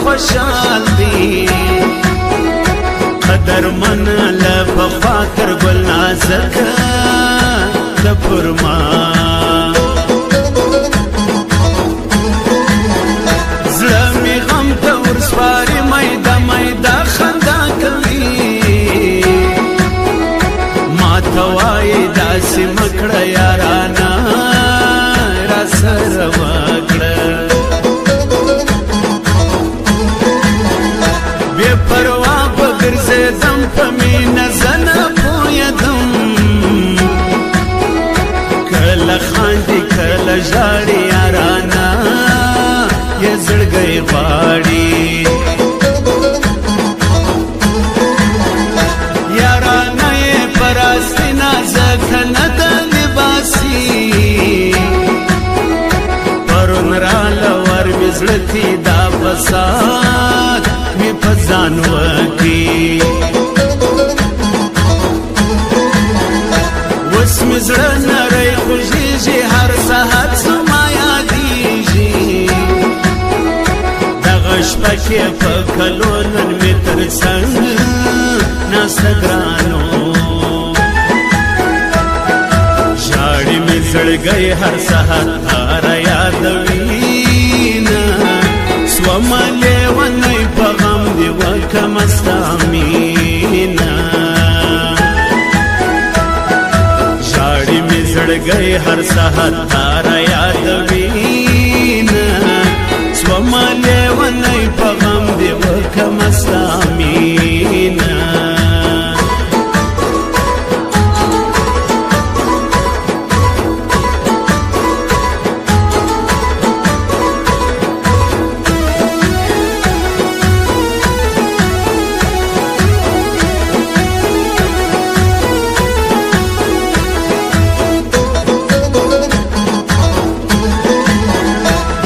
خوشحال دی. قدر من له پخوا تر ګل نازک د پرما. زړه مې غم ته ورسپاري، میده میده خندا کوي. ما ته وایي داسې مه کړه یارانه، راسره وکړه. بې پروا به ګرځېدم په مینه، زه نه پوهېدم. کله خاندي کله ژاړي یارانه، یې زړګی غواړي. یارانه یې پراستی نازکه نه ده لباسي. پرون راله ور مې زړه کې دا فساد مې په ځان وکي. اوس مې زړه نری خوږېږي، هر ساعت زما یادېږي. دغه شپه کې په کلو نن مې تر څنګ ناسته ګرانو. ژاړي مې زړګی هر ساعت هره یادوینه. سومه لیونی په غم دې وکمه ستا مینه. ژاړي مې زړګی هر ساعت هره یادوینه. سومه لیونی په غم دې وکمه ستا مینه.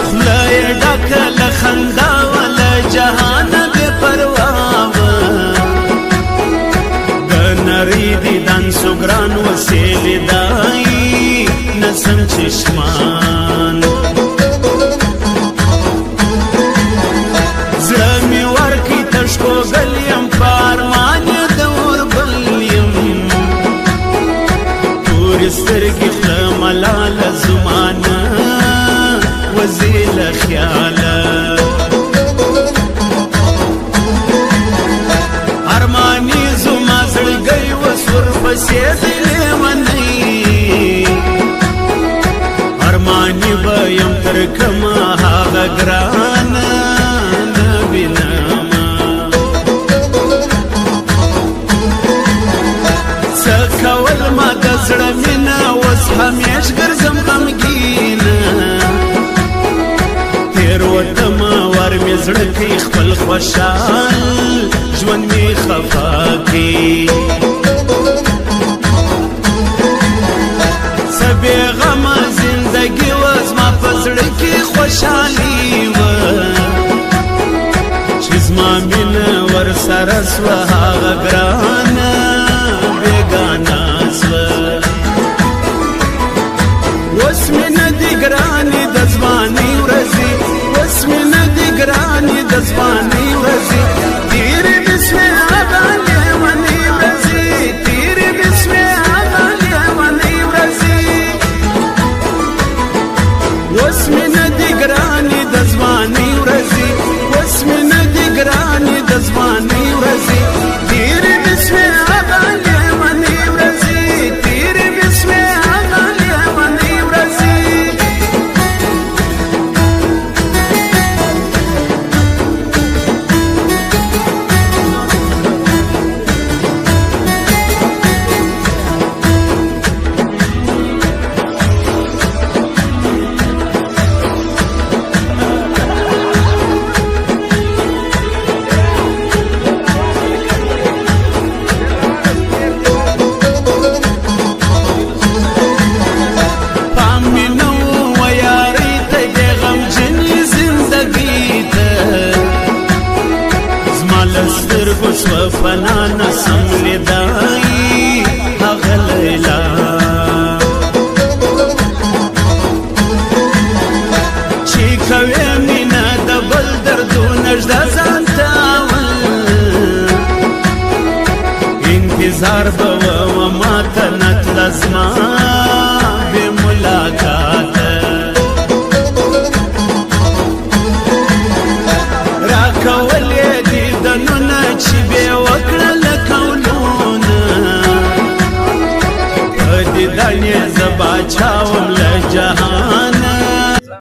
خوله یې ډکه له خندا وه، له جهانه بې پروا وه. د نرۍ دیدن سو ګران وسې لیدای نسم چشمان. زړه مې ورکي تشکو ګل یم، په ارمان یې د اور بل یم. تورې سترګې خوله ملاله زمانه وزې له خیاله. ارماني زما زړګی وس ورپسې دی لیونی. ارماني به یم تر کومه هغه ګرانه نه وینمه. څه کول ما د زړه مینه، اوس همیش ګرځم غمګینه. تېر وتمه ور مې زړه کې خپل خوشحال ژوند مې خفا کی. څه بېغمه زندګي وه، زما په زړه کې خوشحالي وه. چې زما مینه ورسره سوه هغه ګرانه بېګانه سوه. اوس مې نه دي ګرانې د ځوانۍ ورځې، اوس مې نه دي ګرانې د ځوانۍ ورځې. تېرې مې سوې هغه لیونۍ ورځې، تېرې مې سوې هغه لیونۍ ورځې. اوس مې نه دي ګرانې د ځوانۍ ورځې، اوس مې نه دي ګرانې د ځوانۍ ورځې. تېرې مې سوې هغه لیونۍ ورځې، تېرې مې سوې هغه لیونۍ ورځې. نږده ځان ته اول. انتظار به